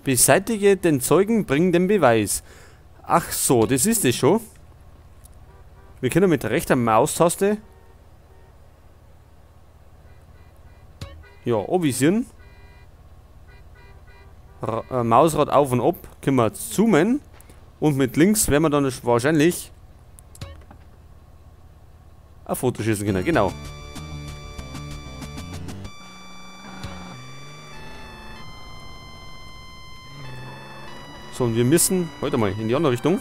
Beseitige den Zeugen, bring den Beweis. Ach so, das ist es schon. Wir können mit rechter Maustaste ja, anvisieren. Mausrad auf und ab können wir zoomen. Und mit links werden wir dann wahrscheinlich ein Foto schießen können, genau. So, und wir müssen heute mal in die andere Richtung.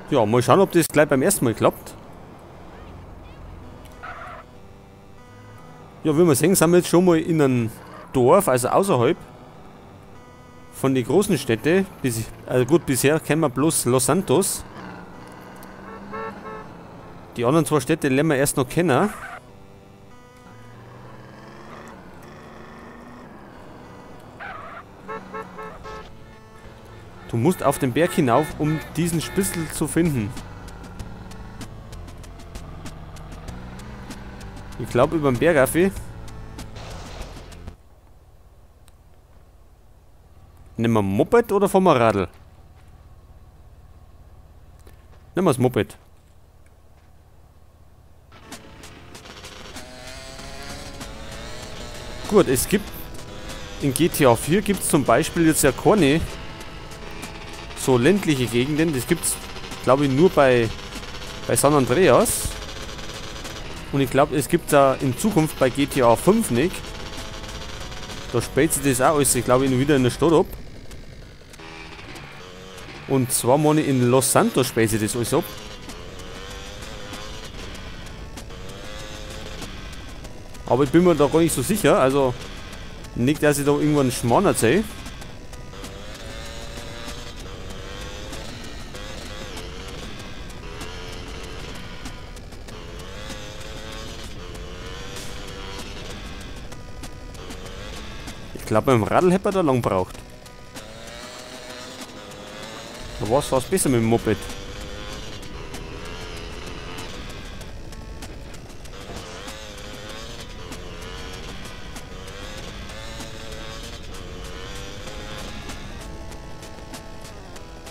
Ja, mal schauen, ob das gleich beim ersten Mal klappt. Ja, wie wir sehen, sind wir jetzt schon mal in einem Dorf, also außerhalb von den großen Städten. Also gut, bisher kennen wir bloß Los Santos. Die anderen zwei Städte lernen wir erst noch kennen. Du musst auf den Berg hinauf, um diesen Spitzel zu finden. Ich glaube, über den Berg auf. Nehmen wir Moped oder fahren wir Radl? Nehmen wir das Moped. Gut, es gibt in GTA 4 gibt es zum Beispiel jetzt ja keine so ländliche Gegenden. Das gibt es, glaube ich, nur bei San Andreas. Und ich glaube, es gibt da in Zukunft bei GTA 5 nicht. Da späht sich das auch alles, ich glaube, wieder in der Stadt ab. Und zwar meine ich, in Los Santos späht sich das alles ab. Aber ich bin mir da gar nicht so sicher, also nicht, dass ich da irgendwann einen Schmarrn erzähle. Ich glaube, beim Radl hätte man da lang braucht. Da war es fast besser mit dem Moped.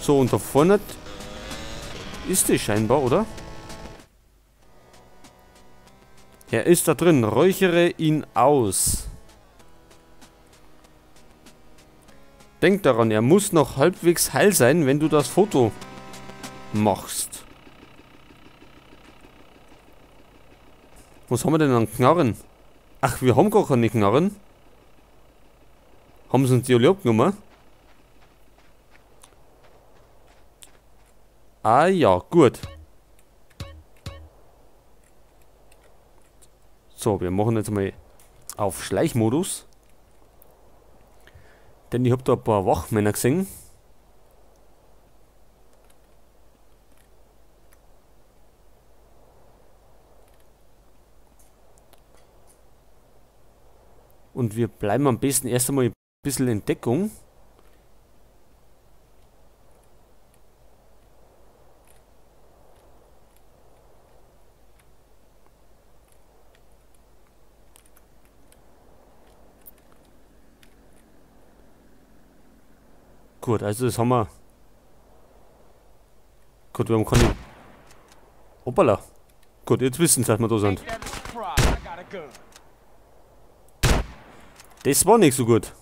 So, und da vorne ist die scheinbar, oder? Er ist da drin. Räuchere ihn aus. Denk daran, er muss noch halbwegs heil sein, wenn du das Foto machst. Was haben wir denn an Knarren? Ach, wir haben gar keine Knarren. Haben sie uns die alle abgenommen? Ah ja, gut. So, wir machen jetzt mal auf Schleichmodus. Denn ich habe da ein paar Wachmänner gesehen. Und wir bleiben am besten erst einmal ein bisschen in Deckung. Gut, also das haben wir. Gut, wir haben keine. Hoppala. Gut, jetzt wissen sie, dass wir da sind. Das war nicht so gut.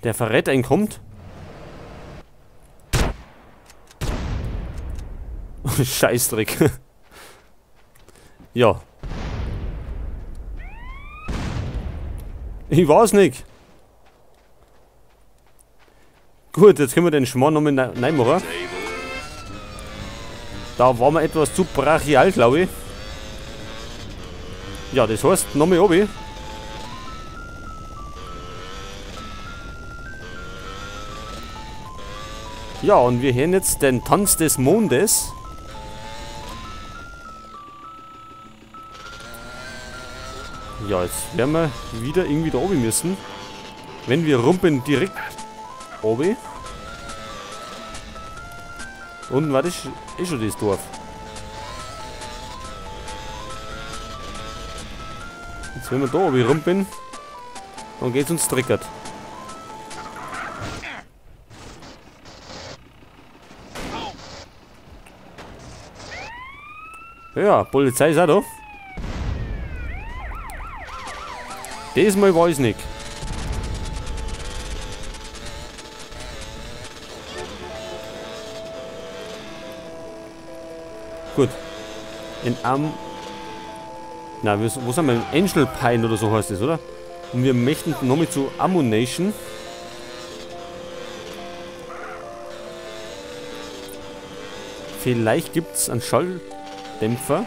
Der Verräter entkommt. Scheißdreck. Ja. Ich weiß nicht. Gut, jetzt können wir den Schmarrn nochmal reinmachen. Da waren wir etwas zu brachial, glaube ich. Ja, das heißt, nochmal runter. Ja, und wir hören jetzt den Tanz des Mondes. Ja, jetzt werden wir wieder irgendwie da oben müssen. Wenn wir rumpen, direkt oben. Unten war das eh schon das Dorf. Jetzt, wenn wir da oben rum bin, dann geht's uns dreckert. Ja, Polizei ist auch da. Diesmal war ich's nicht. Gut. In Am... Na, wo sind wir? In Angel Pine oder so heißt das, oder? Und wir möchten nochmal zu Ammu-Nation. Vielleicht gibt's einen Schalldämpfer.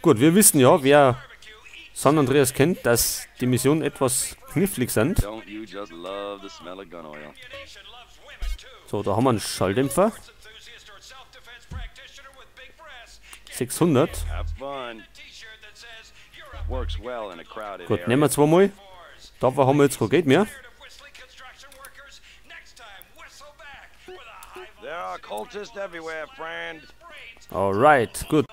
Gut, wir wissen ja, wer San Andreas kennt, dass die Missionen etwas knifflig sind. So, da haben wir einen Schalldämpfer. 600. Gut, nehmen wir zweimal. Dafür haben wir jetzt kein Geld mehr. Alright, gut.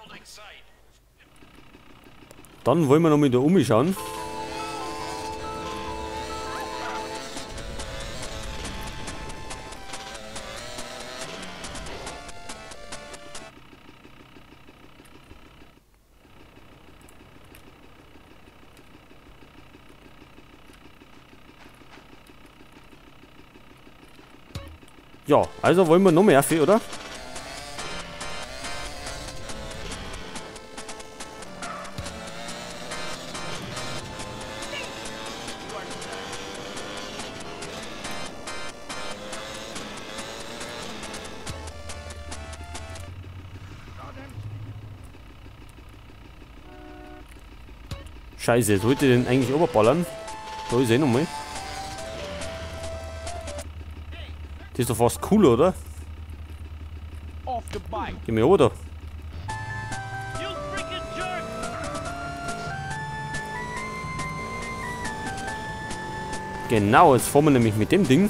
Dann wollen wir noch mal da umschauen. Ja, also wollen wir noch mehr, oder? Scheiße, jetzt wollte ich den eigentlich überballern. Da ist er nochmal. Das ist doch fast cool, oder? Geh mir runter da. Genau, jetzt fahren wir nämlich mit dem Ding.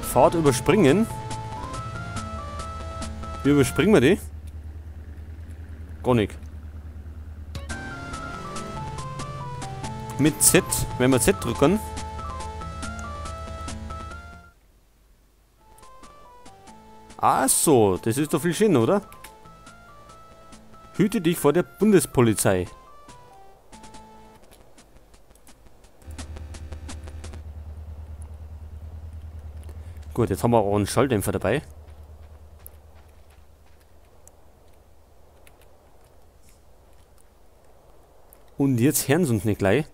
Fahrt überspringen. Wie überspringen wir die? Gar nicht. Mit Z, wenn wir Z drücken. Ach so, das ist doch viel schöner, oder? Hüte dich vor der Bundespolizei. Gut, jetzt haben wir auch einen Schalldämpfer dabei. Und jetzt hören sie uns nicht gleich.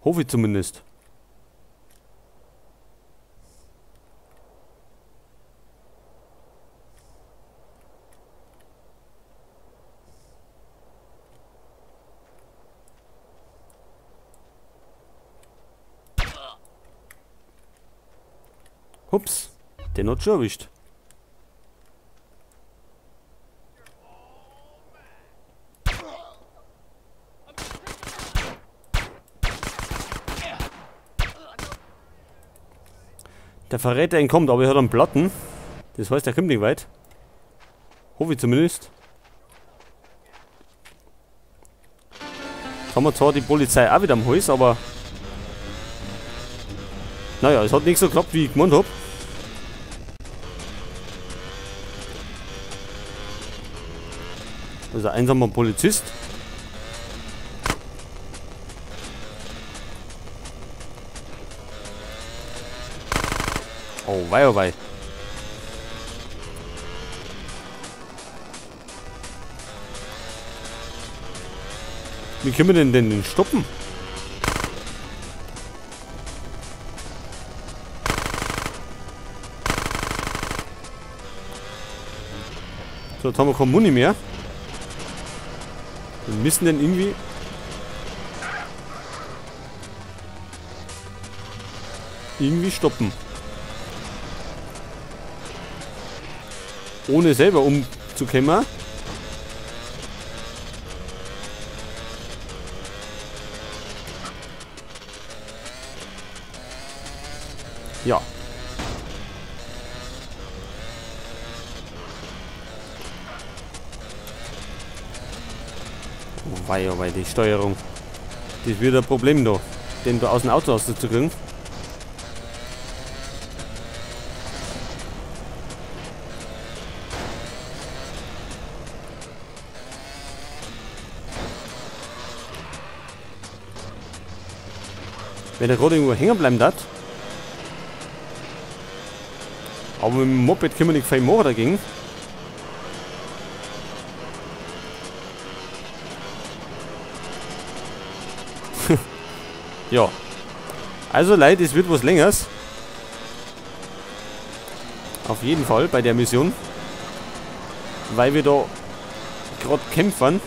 Hoffe ich zumindest. Ups, den hat schon erwischt. Der Verräter entkommt, aber er hat einen Platten. Das heißt, er kommt nicht weit. Hoffe ich zumindest. Jetzt haben wir zwar die Polizei auch wieder am Hals, aber... Naja, es hat nicht so geklappt, wie ich gemeint habe. Das ist ein einsamer Polizist. Oh wei, oh wei. Wie können wir denn den stoppen? So, jetzt haben wir kein Muni mehr. Wir müssen den irgendwie... stoppen. Ohne selber umzukommen. Ja. Oh wei, oh wei, die Steuerung. Das wird ein Problem da, den da aus dem Auto rauszukriegen. Wenn der gerade irgendwo hängen bleiben hat. Aber mit dem Moped können wir nicht viel machen dagegen. Ja. Also Leute, es wird was Längeres. Auf jeden Fall bei der Mission. Weil wir da gerade kämpfen.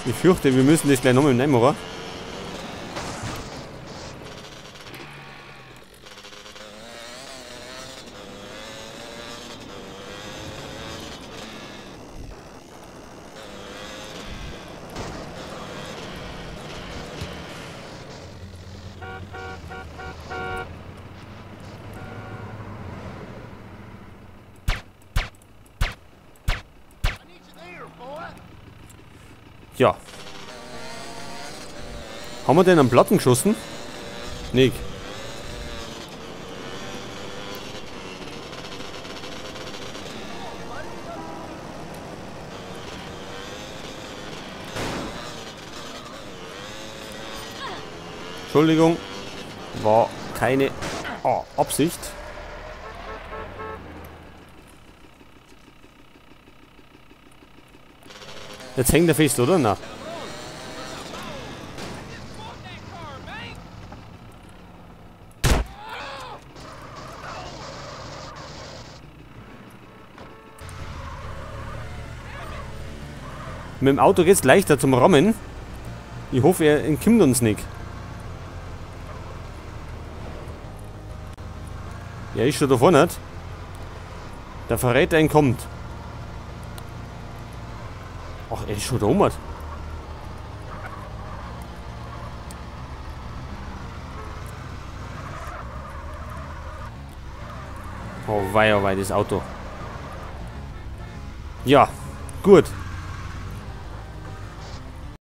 Ich fürchte, wir müssen das gleich nochmal nehmen, oder? Ja. Haben wir den am Platten geschossen? Nick. Entschuldigung. War keine Absicht. Jetzt hängt er fest, oder? Na. Mit dem Auto geht's leichter zum Rammen. Ich hoffe, er entkommt uns nicht. Er ist schon da vorne. Der Verräter entkommt. Ach, er ist schon da oben. Oh wei, das Auto. Ja, gut.